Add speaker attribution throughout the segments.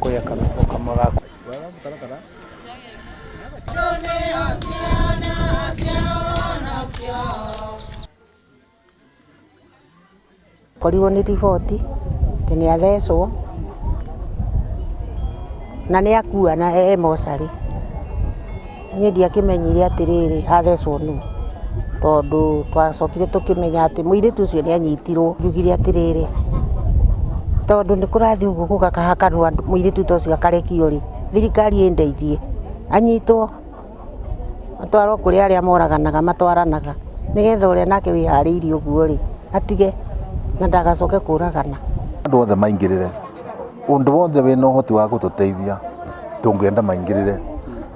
Speaker 1: Kũrĩa karwĩmbo kamwe ga
Speaker 2: Korirwo nĩ riboti atĩ nĩ athecwo na nĩ akua na e mocarĩ. Niĩ ndiakĩmenyire atĩrĩrĩ athecwo nũ, tondũ twacokire tũkĩmenya atĩ mũirĩtu ũcio nĩ anyitirwo. Njugire atĩrĩrĩ, tondũ nĩ kũrathiĩ ũguo gũkahakanwo mũirĩtu ta ũcio akarekio rĩ, thirikari ĩndeithie anyitwo. Atwarwo kũrĩa arĩa moraganaga matwaranaga, nĩgetha ũrĩa nake wĩharĩirie ũguo rĩ, atige na ndagacoke kũragana.
Speaker 3: Andũ othe maingĩrĩre, ũndũ wothe wĩna ũhoti wa gũtũteithia tũngĩenda maingĩrĩre,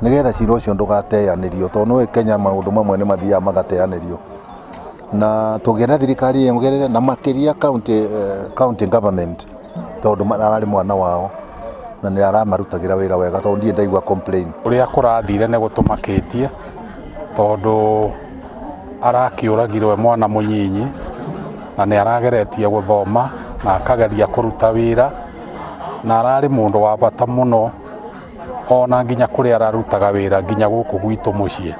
Speaker 3: nĩgetha cira ũcio ndũgateanĩrio, tondũ nĩũĩ Kenya maũndũ mamwe nĩ mathiaga magateanĩrio. Na tũngĩenda thirikari yongerere na makĩria county, county government tondũ ararĩ mwana wao na nĩ aramarutagĩra wĩra wega tondũ ndirĩ ndaigua complain.
Speaker 4: Ũrĩa kũrathire nĩ gũtũmakĩtie tondũ arakĩũragirwo e mwana mũnyinyi na nĩ arageretie gũthoma na akageria kũruta wĩra na ararĩ mũndũ wa bata mũno ona nginya kũrĩa ararutaga wĩra nginya gũkũ gwitũ mũciĩ.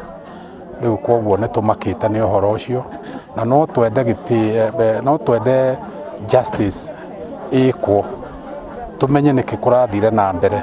Speaker 4: Rĩu koguo nĩ tũmakĩte nĩ ũhoro ũcio na no twende gĩtĩ, no twende justice ĩkwo tũmenye nĩkĩ kũrathire na mbere.